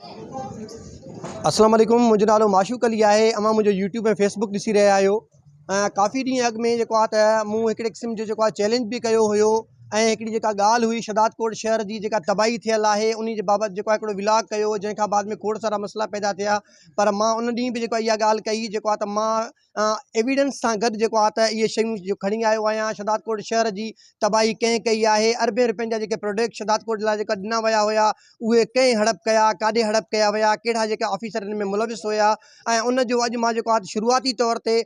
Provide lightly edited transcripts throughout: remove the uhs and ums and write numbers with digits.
اسلام عليڪم منهنجو نالو معشوق علي آهي اوهان منهنجو يوٽيوب ۽ فيسبوڪ ڏسي رهيا آهيو ۽ ڪافي ڏينهن اڳ ۾ جيڪو آهي ته مون هڪڙي قسم جو جيڪو آهي چئلينج به ڪيو هيو ۽ هڪڙي جيڪا ڳالهه هئي شهداد ڪوٽ شهر جي جيڪا تباهي ٿيل آهي انهي جي بابت جيڪو آهي هڪڙو ولاگ ڪيو جنهن کان بعد ۾ کوڙ سارا مسئلا پيدا ٿيا پر مان ان ڏينهن به جيڪو آهي اها ڳالهه ڪئي جيڪو آهي ته مان ايويڊنس سان گڏ جيڪو آهي ته اهي شيون جو کڻي آيو آهيان شهدادڪوٽ شهر جي تباهي ڪنهن ڪئي آهي اربين روپين جا جيڪي پروجيڪٽ شهدادڪوٽ لاء جيڪا ڏنا ويا هيا اهي ڪنهن هڙپ ڪيا ڪاڏي هڙپ ڪيا ويا ڪهڙا جيڪا آفيسر ان ۾ ملوث هيا ۽ ان جو اڄ مان جيڪو آهي شروعاتي طور تي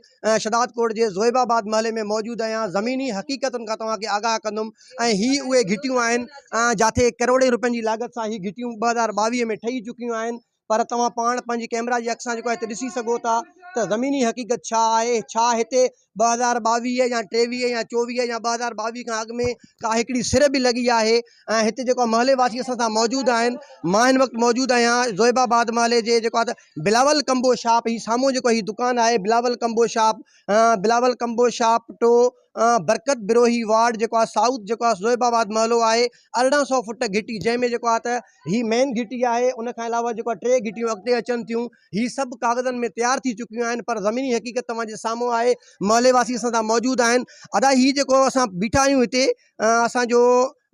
شهدادڪوٽ جي زويب آباد محلي ۾ موجود آهيان زميني حقيقتن کان توهان کي آگاهه ڪندم ۽ هي اهي گهٽيون آهن جاٿي ڪروڙين روپين جي لاڳت سان هي گهٽيون 2022 ۾ ٺهي چڪيون آهن پر توهان پاڻ پنهنجي ڪئميرا جي اک سان جيڪو هتي ڏسي سگهو ٿا ته زميني حقيقت ڇا آهي ڇا هتي 2022 يا 23 يا 24 يا 2022 کان اڳ ۾ ڪا هڪڙي سر به لڳي آهي ۽ هتي جيڪو محلي واسي اسان سان موجود آهن مان هن وقت موجود آهيان زويب آباد محلي جي جيڪو آهي ته بلاول ڪمبو شاپ هي سامهون جيڪو هي دڪان آهي Bilawal Kambo shop Bilawal Kambo shop to Barkat Brohi ward جيڪو آهي سائوٿ جيڪو آهي زويب آباد محلو آهي 1800 فٽ گهٽي جنهن ۾ جيڪو آهي ته هي مين گهٽي آهي ان کان علاوه جيڪو آهي ٽي گهٽيون اڳتي اچن ٿيون هي سڀ ڪاغذن ۾ تيار ٿي چڪيون آهن پر زميني حقيقت توهان جي سامهون آهي محلي واسي اسان سان موجود آهن ادا هي جيڪو اسان بيٺا آهيون هتي اسان جو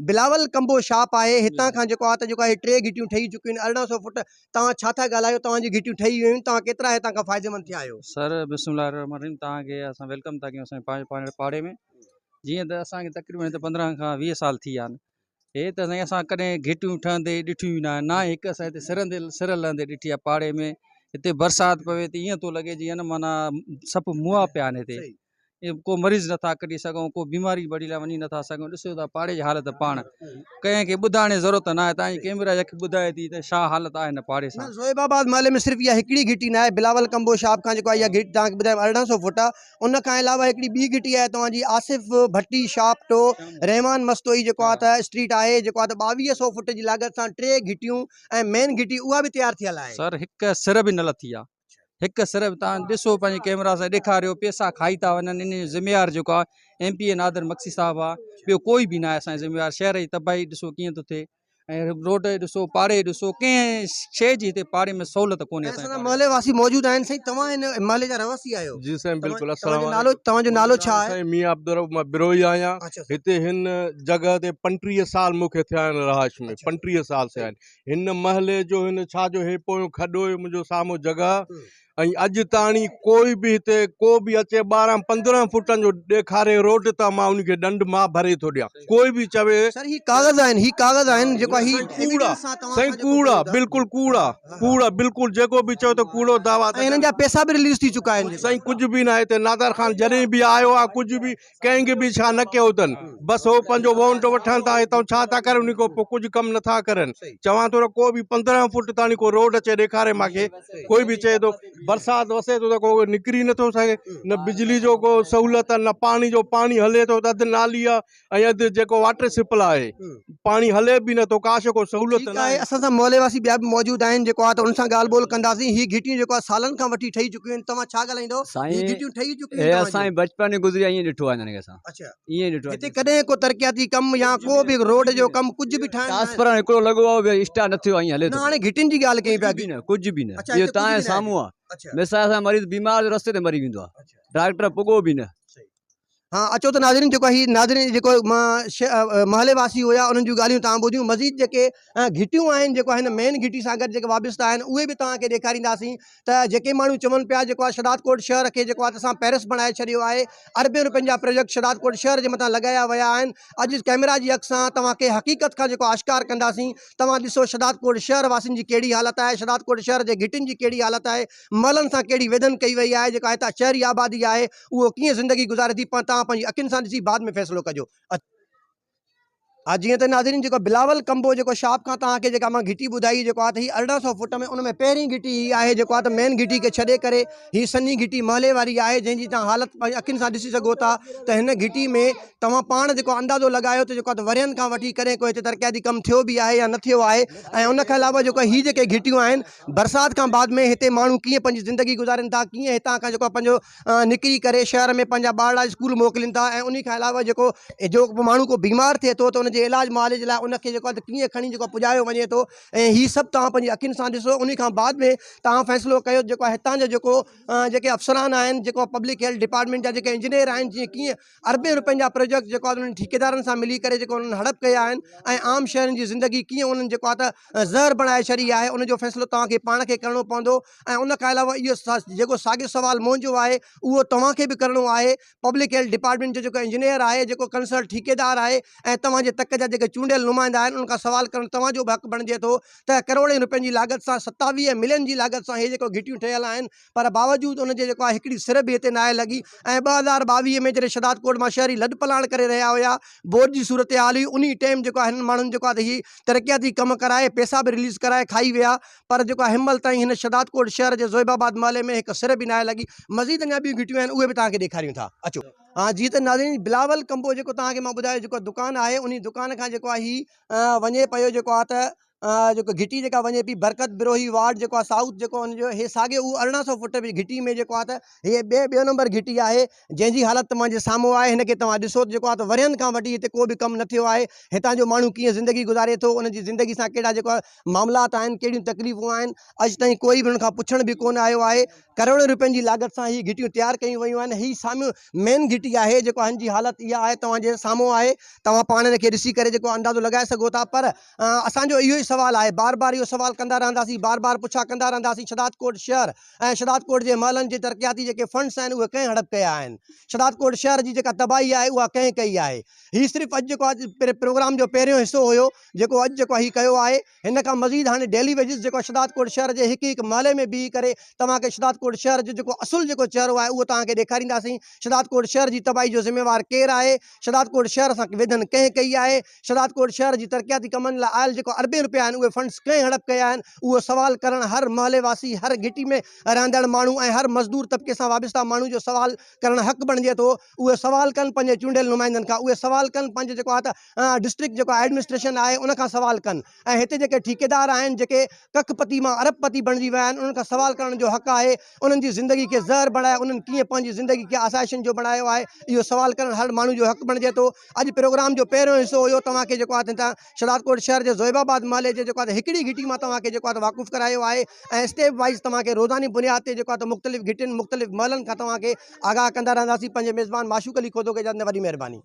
بلاول ڪمبو شاپ آهي هتان کان جيڪو آهي ته جيڪو آهي ٽي گهٽيون ٺهي چڪيون آهن 1800 فٽ توهان ڇا ٿا ڳالهايو توهان جون گهٽيون ٺهي ويون آهن توهان ڪيترا هتان کان فائديمند ٿيا آهيو. سر بسم الله الرحمن الرحيم توهان کي اسان welcome ٿا ڪيون اسان جي پنهنجي پاڙي ۾ جيئن ته اسان کي تقريبن هتي 15 کان 20 سال ٿي ويا آهن هي ته سائين اسان ڪڏهن گهٽيون ٺهندي ڏٺيون ئي نه آهن نه ئي هڪ اسان هتي سرندي سر لهندي ڏٺي آهي پاڙي ۾ هتي برسات پوي ته ائين ٿو لڳي جيئن نه معنيٰ سپ مئا پيا آهن هتي ڪو مريض نٿا ڪڍي سگهون ڪو بيماري بڙي لاء وڃي نٿا سگهون ڏسو ٿا پاڙي جي حالت پاڻ ڪنهن کي ٻڌائڻ جي ضرورت نه آهي تان جي ڪيمرا جي ٻڌائي ٿي ته ڇا حالت آهي هن پاڙي سان. زويب آباد محلي ۾ صرف اها هڪڙي گهٽي نه آهي بلاول ڪمبو شاپ کان جيڪو آهي اها گهٽي توهان کي ٻڌايم 1800 فوٽ آهي ان کان علاوه هڪڙي ٻي گهٽي آهي توهان جي آصف ڀٽي شاپ ٽو رحمان مستوئي جيڪو آهي ته اسٽريٽ آهي جيڪو آهي ته 2200 فوٽ جي لاڳت سان ٽي گهٽيون ۽ مين گهٽي اها به تيار ٿيل آهي. سر هڪ سر به نه لٿي آهي هڪ صرف تان ڏسو پنهنجي ڪيمرا سان ڏيکاريو پيسا کائي ٿا وڃن ان جو ذميوار جيڪو آهي ايم پي اي نادر مگسي صاحب آهي ٻيو ڪوئي به ناهي اسان جو ذميوار شهر جي تباهي ڏسو ڪيئن ٿو ٿئي ۽ روڊ ڏسو پاڙي ڏسو ڪنهن شيء جي هتي پاڙي ۾ سهولت ڪونهي اسان جي محلي واسي موجود آهن سائين توهان هن محلي جا رهواسي آهيو جي سائين بلڪل السلام عليڪم نالو توهان جو نالو ڇا آهي سائين ميان عبدالرب مان بروهي آهيان هتي هن جڳهه تي 35 سال مون کي ٿيا آهن رهائش ۾ 35 سال ٿيا آهن هن محلي جو هن ڇا جو هي پويون کڏو هيو منهنجو سامهون جڳهه ۽ اڄ تاڻي ڪوئي به هتي ڪو به اچي 12 15 فوٽن جو ڏيکاري روڊ ته مان ان کي ڏنڊ مان ڀري ٿو ڏيان ڪوئي به چوي. سر هي ڪاغذ آهن هي ڪاغذ آهن جيڪو هي ڪوڙ آ سائين ڪوڙ آ بلڪل ڪوڙ آ ڪوڙ آ بلڪل جيڪو به چوي ته ڪوڙو دعويٰ ۽ هنن جا پيسا به رليز ٿي چڪا آهن سائين ڪجهه به ناهي هتي نادر خان جڏهن به آيو آ ڪجهه به ڪنهن کي به ڇا نه ڪيو اٿن بس هو پنهنجو وونٽ وٺن ٿا هتان ڇا ٿا ڪرن ان کان پوء ڪجهه ڪم نٿا ڪرن چوان ٿو نه ڪو به 15 فوٽ تاڻي ڪو روڊ اچي ڏيکاري مانکي ڪوئي به چئي ٿو برسات وسي ٿو ته ڪو نڪري نٿو سگهي نه بجلي جو ڪو سهولت نه پاڻي جو پاڻي هلي ٿو ته اڌ نالي آ ۽ اڌ جيڪو واٽر سپلاء آهي پاڻي هلي به نٿو ڪا شي ڪو سهولت ٺيڪ آهي اسان سان محلي واسي ٻيا به موجود آهن جيڪو آهي ته انهن سان ڳالهه ٻولهه ڪنداسين هي گهٽيون جيڪو آهي سالن کان وٺي ٺهي چڪيون آهن توهان ڇا ڳالهائيندو هي گهٽيون ٺهي چڪيون آهن توهان اسان جي بچپن گذري ائين ڏٺو آهي هنن کي اسان اڇا ائين ڏٺو آهي هتي ڪڏهن ڪو ترقياتي ڪم يا ڪو به روڊ جو ڪم ڪجهه به ٺاهڻ ٽرانسفارمر هڪڙو لڳو آهي به اسٽا نه ٿيو ائين هلي ٿو نه هاڻي گهٽين جي ڳالهه ڪيون پيا ڪجهه به نه ڪجهه به نه اهو توهان جي سامهون آهي مثال اسان مريض بيمار رستي تي مري ويندو آهي ڊاڪٽر پڳو به نه. ها اچو ته ناظرين جيڪو هي ناظرين جيڪو محلي واسي هيا انهن جون ڳالهيون توهان ٻڌيون مزيد جيڪي گهٽيون آهن جيڪو هن مين گهٽي سان گڏ جيڪي وابسته آهن اهي به توهان کي ڏيکارينداسين ته جيڪي ماڻهو چون پيا جيڪو آهي شهدادڪوٽ شهر کي جيڪو آهي اسان پيرس بڻائي ڇڏيو آهي اربين روپين جا پروجيڪٽ شهدادڪوٽ شهر جي مٿان لڳايا ويا آهن اڄ ڪئميرا جي اک سان توهان کي حقيقت کان جيڪو آشڪار ڪنداسين توهان ڏسو شهدادڪوٽ شهر واسين جي ڪهڙي حالت آهي شهدادڪوٽ شهر جي گهٽين جي ڪهڙي حالت آهي محلن سان ڪهڙي ويڌن ڪئي وئي آهي جيڪا هتان شهري آبادي آهي اهو ڪيئن زندگي گذاري ٿي پاڻ توهان پنهنجي اکين سان ڏسي بعد ۾ فيصلو ڪجو. ها جيئن ته ناظرين جيڪو بلاول ڪمبو جيڪو شاپ کان توهان کي جيڪا مان گهٽي ٻڌائي جيڪو آهي ته هي 1800 فوٽ ۾ ان ۾ پهرين گهٽي هي آهي جيڪو آهي ته مين گهٽي کي ڇڏي ڪري هي سنهي گهٽي محلي واري آهي جنهن جي توهان حالت پنهنجي اکين سان ڏسي سگهو ٿا ته هن گهٽي ۾ توهان پاڻ جيڪو اندازو لڳايو ته جيڪو آهي ته ورهين کان وٺي ڪڏهن ڪو هتي ترقياتي ڪم ٿيو به آهي يا نه ٿيو آهي ۽ ان کان علاوه جيڪو هي جيڪي گهٽيون آهن برسات کان بعد ۾ هتي ماڻهو ڪيئن پنهنجي زندگي گذارين ٿا ڪيئن هتان کان جيڪو آهي پنهنجو نڪري ڪري شهر ۾ پنهنجا ٻارڙا اسڪول موڪلين ٿا ۽ انهي کان علاوه جيڪو جو ماڻهو ڪو بيمار ٿئي ٿو ته ان جي ان جي علاج معالج لاء ان کي جيڪو آهي ته ڪيئن کڻي جيڪو پڄايو وڃي ٿو ۽ هي سڀ توهان پنهنجي اکين سان ڏسو انهي کان بعد ۾ توهان فيصلو ڪيو جيڪو آهي هتان جو جيڪو جيڪي افسران آهن جيڪو پبلڪ هيلٿ ڊپارٽمينٽ جا جيڪي انجنيئر آهن جيئن ڪيئن اربين روپين جا پروجيڪٽ جيڪو آهي انهن ٺيڪيدارن سان ملي ڪري جيڪو انهن هڙپ ڪيا آهن ۽ عام شهرين جي زندگي ڪيئن انهن جيڪو آهي ته زهر بڻائي ڇڏي آهي ان جو فيصلو توهان کي پاڻ کي ڪرڻو پوندو ۽ ان کان علاوه اهو جيڪو ساڳيو سوال منهنجو آهي اهو توهان کي به ڪرڻو آهي پبلڪ هيلٿ ڊپارٽمينٽ جو جيڪو انجنيئر آهي جيڪو ڪنسرن ٺيڪيدار آهي ۽ توهان جي تڪ جا جيڪي چونڊيل نمائندا آهن انهن کان سوال ڪرڻ توهان جو به حق بڻجي ٿو ته ڪروڙين روپين جي لاڳت سان 27 ملين جي لاڳت سان هي جيڪو گهٽيون ٺهيل آهن پر باوجود ان جي جيڪو آهي هڪڙي سر به هتي ناهي لڳي ۽ 2022 ۾ جڏهن شهدادڪوٽ مان شهري لڏپلاڻ ڪري رهيا هيا بورڊ جي صورتحال هئي انهي ٽيم جيڪو آهي هنن ماڻهن جيڪو آهي ته هي ترقياتي ڪم ڪرائي پيسا به رليز ڪرائي کائي ويا پر جيڪو آهي هن مهل تائين هن شهدادڪوٽ شهر جي زويب آباد محلي ۾ هڪ سر به ناهي لڳي مزيد اڃا ٻيون گهٽيون آهن اهي به توهان کي ڏيکاريون ٿا اچو. ها جي ته ناظرين بلاول ڪمبو جيڪو توهان کي مان ٻڌايو جيڪو دڪان آهي انهي دڪان کان جيڪو آهي هي وڃي پيو جيڪو آهي ته جيڪو گهٽي جيڪا وڃي پئي برڪت بروهي وارڊ جيڪو آهي سائوٿ جيڪو ان جو هي ساڳيو اهو 1800 فوٽ به گهٽي ۾ جيڪو آهي ته هي ٻئي ٻيو نمبر گهٽي آهي جنهن جي حالت توهان جي سامهون آهي هن کي توهان ڏسو ته جيڪو آهي ته ورهين کان وٺي هتي ڪو به ڪم نه ٿيو آهي هتان جو ماڻهو ڪيئن زندگي گذاري ٿو ان جي زندگي سان ڪهڙا جيڪو آهي معاملات آهن ڪهڙيون تڪليفون آهن اڄ تائين ڪوئي به انهن کان پڇڻ به ڪونه آيو آهي ڪروڙين روپين جي لاڳت سان هي گهٽيون تيار ڪيون ويون آهن هي سامهون مين گهٽي آهي جيڪو هن جي حالت اها آهي توهان جي سامهون آهي توهان پاڻ هن کي ڏسي ڪري جيڪو اندازو لڳائي سگهو ٿا پر اسان جو اهو ئي سوال آهي، بار بار اهو سوال ڪندا رهنداسين، بار بار پڇا ڪندا رهنداسين، شھدادڪوٽ شهر ۽ شھدادڪوٽ جي محلن جي ترقياتي جيڪي فنڊس آهن اهي ڪنهن هڙپ ڪيا آهن؟ شھدادڪوٽ شهر جي جيڪا تباهي آهي اها ڪنهن ڪئي آهي؟ هي صرف اڄ جيڪو آهي پروگرام جو پهريون حصو هيو جيڪو اڄ جيڪو هي ڪيو آهي هن کان مزيد هاڻي ڊيلي ويجز جيڪو آهي شھدادڪوٽ شهر جي هڪ هڪ محلي ۾ بيهي ڪري توهان کي شھدادڪوٽ شهر جو جيڪو اصل جيڪو چهرو آهي اهو توهان کي ڏيکارينداسين شھدادڪوٽ شهر جي تباهي جو ذميوار ڪير آهي؟ شھدادڪوٽ شهر سان ويڌن ڪنهن ڪئي آهي؟ شھدادڪوٽ شهر جي ترقياتي ڪمن لاء آيل جيڪو اربين رپيا آهن اهي فنڊز ڪنهن هڙپ ڪيا آهن اهو سوال ڪرڻ هر محلي واسي هر گهٽي ۾ رهندڙ ماڻهو ۽ هر مزدور طبقي سان وابسته ماڻهو جو سوال ڪرڻ حق بڻجي ٿو اهي سوال ڪن پنهنجي چونڊيل نمائندن کان اهي سوال ڪن پنهنجي جيڪو آهي ته ڊسٽرڪٽ جيڪو ايڊمنسٽريشن آهي ان کان سوال ڪن ۽ هتي جيڪي ٺيڪيدار آهن جيڪي ڪک پتي مان ارب پتي بڻجي ويا آهن انهن کان سوال ڪرڻ جو حق آهي انهن جي زندگي کي زهر بڻائي انهن ڪيئن پنهنجي زندگي کي آسائشن جو بڻايو آهي اهو سوال ڪرڻ هر ماڻهو جو حق بڻجي ٿو اڄ پروگرام جو پهريون حصو هيو توهان کي جيڪو آهي هتان شھدادڪوٽ شهر جي زويب آباد محلي جي جيڪو آهي هڪڙي گهٽي مان توهان کي جيڪو آهي واقف ڪرايو آهي ۽ اسٽيپ وائيز توهان کي روزاني بنياد تي جيڪو آهي مختلف گهٽين مختلف محلن کان توهان کي آگاهه ڪندا رهنداسين پنهنجي ميزبان معشوق علي کوڌو کي اجازت وڏي مهرباني.